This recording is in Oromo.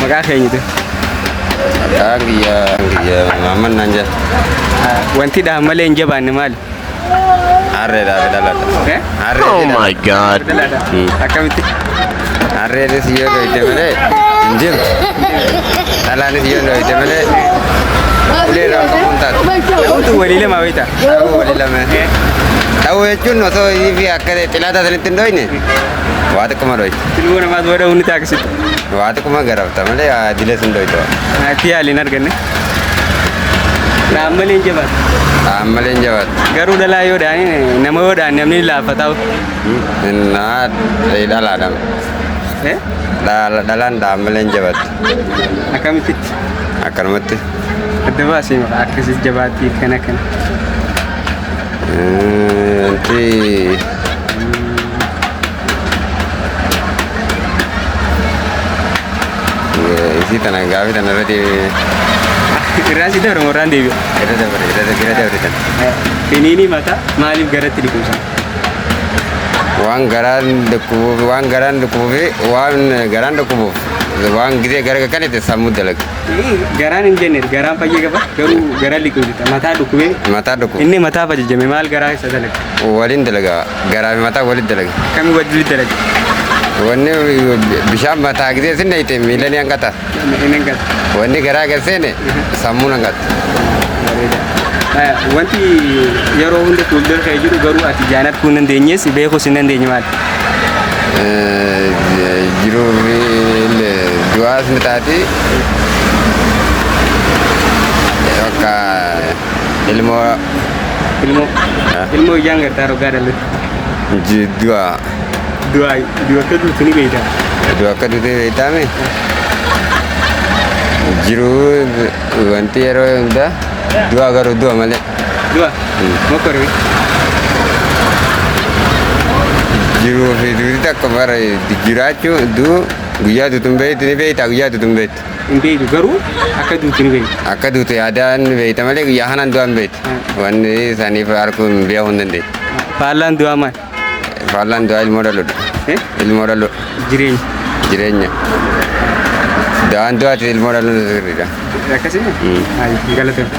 Maqaa keenyatu. Maqaan kiyya kiyya Maamman naan jedha. Wanti dhahan malee hin jabaanne maali? Harreedhaa fi dhalaadha. Eh? Harree fi Oh dhala. my God. Dhalaadha. Akkamitti? Harreenis yoo dhoyte malee hin deemtu. Dhalaanis yoo dhoyte malee ulee irraa qabuun taatu. Dha'uutu walii lama beektaa? Dha'uu walii lama. Dha'uu jechuun osoo fi akka xilaata sanitti hin dhoyne waa xiqquma dhoyte. Ilmoo namaas yoo dha'uun ni taakisitu. Waa xiqquma garafta malee dilees hin dhoyte. Ati yaali hin arganne. Dhahan malee hin jabaatu. Dhahan malee hin jabaatu. Garuu dhalaa yoo dhahani nama yoo dhahan namni ni laaffataa. Naa dhalaadha. Eh? Dhalaan dhahan malee hin jabaattu. Akkamitti? Akkanumatti. Adda baasii maqaa akkasii jabaattii kana kana. Wanti isii tana gaafii tana irratti Irraan si dabra moo irraan deebi'a? Irra dabre irra irra dabre tana. Finiinii mataa maaliif garatti liqimsan? Waan garaan dhukkubuuf waan garaan dhukkubuuf waan garaan dhukkubuuf waan gisee gara kanatti sammuu dalaga. Garaan hin jenne garaan fayyee qaba garuu gara liqimsita mataa dhukkubee Mataa dhukkubu. inni mataaf ajajame maal garaa isa dalaga? Waliin dalaga garaa fi mataa waliin dalaga. Akkamii waliin dalaga? Wanni bishaan mataa gisee sin dhayite miila ni hanqata. Inni hanqata. Wanni garaa gad seene sammuun hanqata. Bareeda. Wanti yeroo hunda fuuldura kee jiru garuu ati ijaan arguu hin dandeenyes beekuus hin dandeenye maali? Jiruu fi du'aas ni taati. Bakka ilmoo Ilmoo ilmoo ijaan gartaa rogaa dhalate. Du'a. Du'a du'a akka duutu ni beekta. Du'a akka duute beektaame. Jiruu wanti yeroo hunda du'a garuu du'a malee. Du'a mokorri. Jiruu fi duuti takka bara jiraachuu du'u guyyaa duutu hin beektu ni beekta guyyaa duutu hin beektu. Hin beektu garuu akka duutu ni beekta. Akka duutu yaadaan beekta malee guyyaa kanaan du'an beektu. Wanni saniif arguu hin beekuu hin dandeenye. Faallaan du'aa maali? Faallaan du'aa ilmoo dhaluudha. Eh? Ilmoo dhaluudha. Jireenya. Jireenya. Da'aan du'aati ilmoo dhaluun sirriidha. Akkasii? Ayi, galatoomi.